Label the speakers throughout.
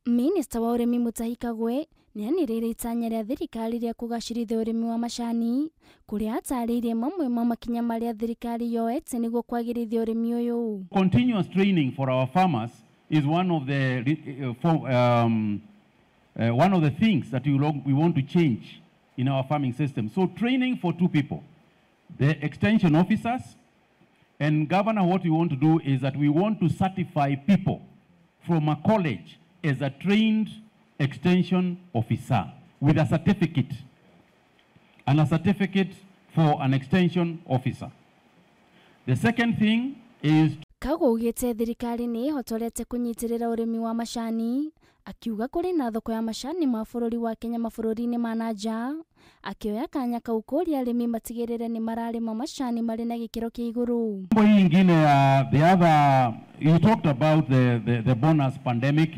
Speaker 1: Minista wa ũrĩmi Mutahi Kagwe nĩanĩrĩire itanya rĩa thirikari rĩa kũgacĩrithia ũrĩmi wa macani kũrĩa atarĩirie mamwe ma makinya marĩa thirikari yoete nĩguo kwagĩrithia ũrĩmi ũyũ.
Speaker 2: Continuous training for our farmers is one of the one of the things that we want to change in our farming system. So training for two people, the extension officers and governor. What we want to do is that we want to certify people from a college as a trained extension officer with a certificate, and a certificate for an extension officer. The second thing is
Speaker 1: Kagwe augĩte thirikari nĩ ĩhotorete kũnyitĩrĩra ũrĩmi wa macani, akiuga kũrĩ na thoko ya macani ma bũrũri wa Kenya mabũrũri-inĩ ma na nja, akĩoya kanya kau kũria arĩmi matigĩrĩre nĩ mararĩma macani marĩ na gĩkĩro kĩa igũrũ.
Speaker 2: Mambo hii ingine ya the other, you talked about the bonus pandemic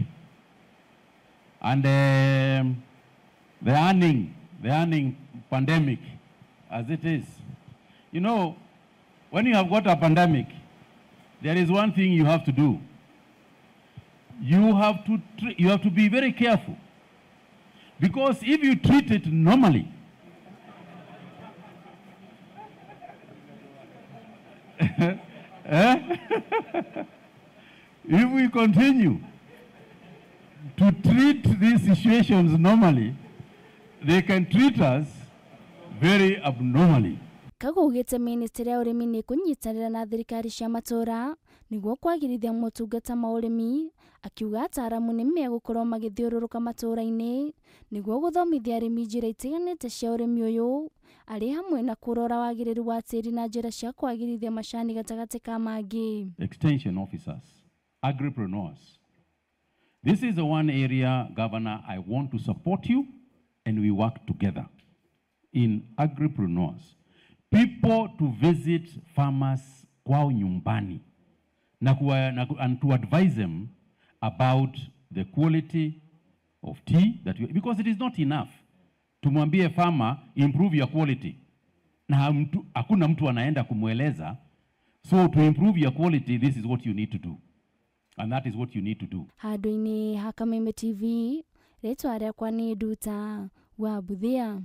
Speaker 2: and the earning pandemic as it is. You know, when you have got a pandemic, there is one thing you have to do. You have to be very careful, because if you treat it normally, if we continue to treat these situations normally, they can treat us very abnormally.
Speaker 1: Kagwe augĩte ministry ya ũrĩmi nĩ ĩkũnyitanĩra na thirikari cia matũũra nĩguo kwagĩrithia motungata ma ũrĩmi, akiuga ataaramu nĩ megũkorwo magĩthiũrũrũka matũũra-inĩ nĩguo gũthomithia arĩmi njĩra itiganĩte cia ũrĩmi ũyũ, arĩ hamwe na kũrora wagĩrĩru wa tĩĩri na njĩra cia kwagĩrithia macani gatagatĩ ka mangĩ.
Speaker 2: Extension officers, agripreneurs. This is the one area, Governor, I want to support you, and we work together in agripreneurs. People to visit farmers kwao nyumbani na and to advise them about the quality of tea that we, because it is not enough tumwambie farmer improve your quality na hakuna mtu anaenda kumweleza. So to improve your quality, this is what you need to do, and that is what you need to do.
Speaker 1: Handũ-inĩ ha Kameme TV, rĩtwa rĩakwa nĩ Nduta wa Buthia.